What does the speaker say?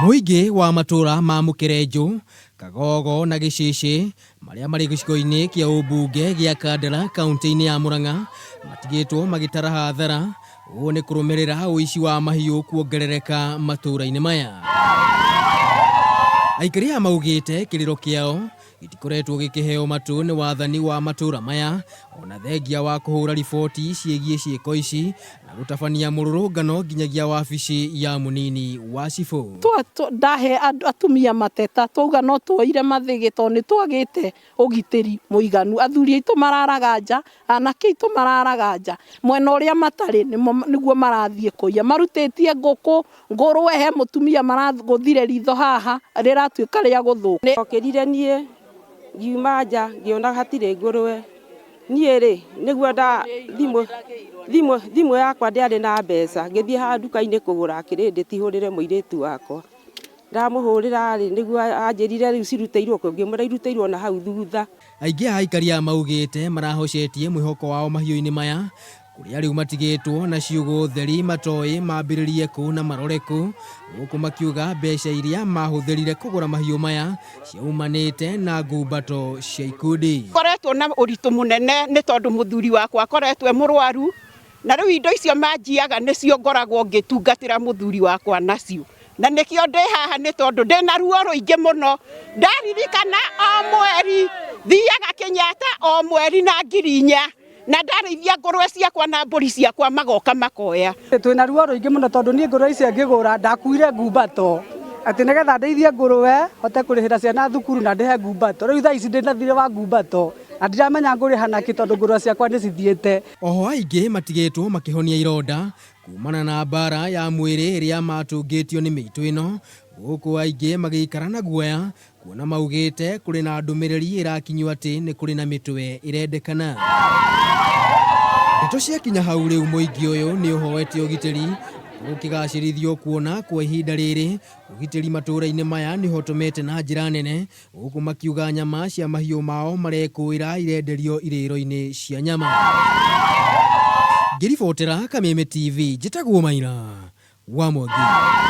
Mũingĩ wa matũra ma Mũkerenjũ, Kagogo na Gĩcĩcĩ marĩa marĩ gĩcigo-inĩ kĩa ũmbunge gĩa Kandara kaunti-inĩ ya Murang'a matigĩtwo magĩtara hathara. Ũũ nĩ kũrũmĩrĩra ũici wa mahiũ kuongerereka matũra-inĩ maya. Aikari aya maugĩte kĩrĩro kĩao gĩtikoretwo gĩkĩheo matũ nĩ wathani wa matũra maya ona thengia wa kũhũra riboti ciĩgiĩ ciĩko ici na gũtabania mũrũrũngano nginyagia wabici ya mũnini wa cibũ. Ndahe atumia mateta twauga no tuoire mathĩgĩ tondũ nĩ twagĩte ũgitĩri mũiganu. Athuri aitũ mararaga nja, anake aitũ mararaga nja, mwena ũrĩa matarĩ nĩguo marathiĩ kũiya. Marutĩtie ngũkũ, ngũrwe, he mũtumia maragũthire ritho haha rĩratuĩka rĩa gũthũka. Okĩrire niĩ ngiuma nja ngĩona hatirĩ ngũrwe. Niĩ rĩ nĩguo nda thimũ thimũ thimũ yakwa ndĩarĩ na mbeca, ngĩthiĩ haha nduka-inĩ kũgũra akĩrĩndĩ hũrĩre mũirĩtu wakwa. Ndamũhũrĩra rĩ nĩguo anjĩrire rĩu cirutĩirwo kũ, ngĩmwĩra irutĩirwo na hau thutha. Aingĩ a aikari aya maugĩte marahocetie mwĩhoko wao mahiũ-inĩ maya kũrĩa rĩu matigĩtwo na ciugũ theri matoĩ mambĩrĩrie kũ na marore kũ, gũkũ makiuga mbeca iria mahũthĩrire kũgũra mahiũ maya ciaumanĩte na ngumbato cia ikundi. Koretwo na ũritũ mũnene nĩ tondũ mũthuri wakwa akoretwo e mũrwaru, na rĩu indo icio manjiaga nĩcio ngoragwo ngĩtungatĩra mũthuri wakwa nacio. Na nĩkĩo ndĩ haha nĩ tondũ ndĩna ruo rũingĩ mũno. Ndaririkana o mweri thiaga Kenyatta o mweri na 4,000, na ndarĩithia ngũrwe ciakwa na mbũri ciakwa magoka makoya. Twĩna ruo rũingĩ mũno tondũ niĩ ngũrwe icio ngĩgũra ndakuire ngumbato atĩ nĩgetha ndeithie ngũrwe hote kũrĩhĩra ciana thukuru na ndĩhe ngumbato. Rĩu thaa ici ndĩna thirĩ wa ngumbato na ndiramenya ngũrĩha nakĩ tondũ ngũrwe ciakwa nĩ cithiĩte. Oho aingĩ matigĩtwo makĩhonia ironda kumana na mbara ya mwĩrĩ ĩrĩa matũngĩtio nĩ mĩitũ ĩno, gũkũ aingĩ magĩikara na guoya kuona maugĩte kũrĩ na ndũmĩrĩri ĩrakinyio atĩ nĩ kũrĩ na mĩtwe ĩrendekana. Ndeto ciakinya hau rĩu mũingĩ ũyũ nĩ ũhoete ũgitĩri gũkĩgacĩrithio kuona kwa ihinda rĩrĩ ũgitĩri matũra-inĩ maya nĩ ũhotomete na njĩra nene, gũkũ makiuga nyama cia mahiũ mao marekũĩra irenderio irĩro-inĩ cia nyama. Ngĩribotera Kameme TV, njĩtagwo Maina wa Mwangi.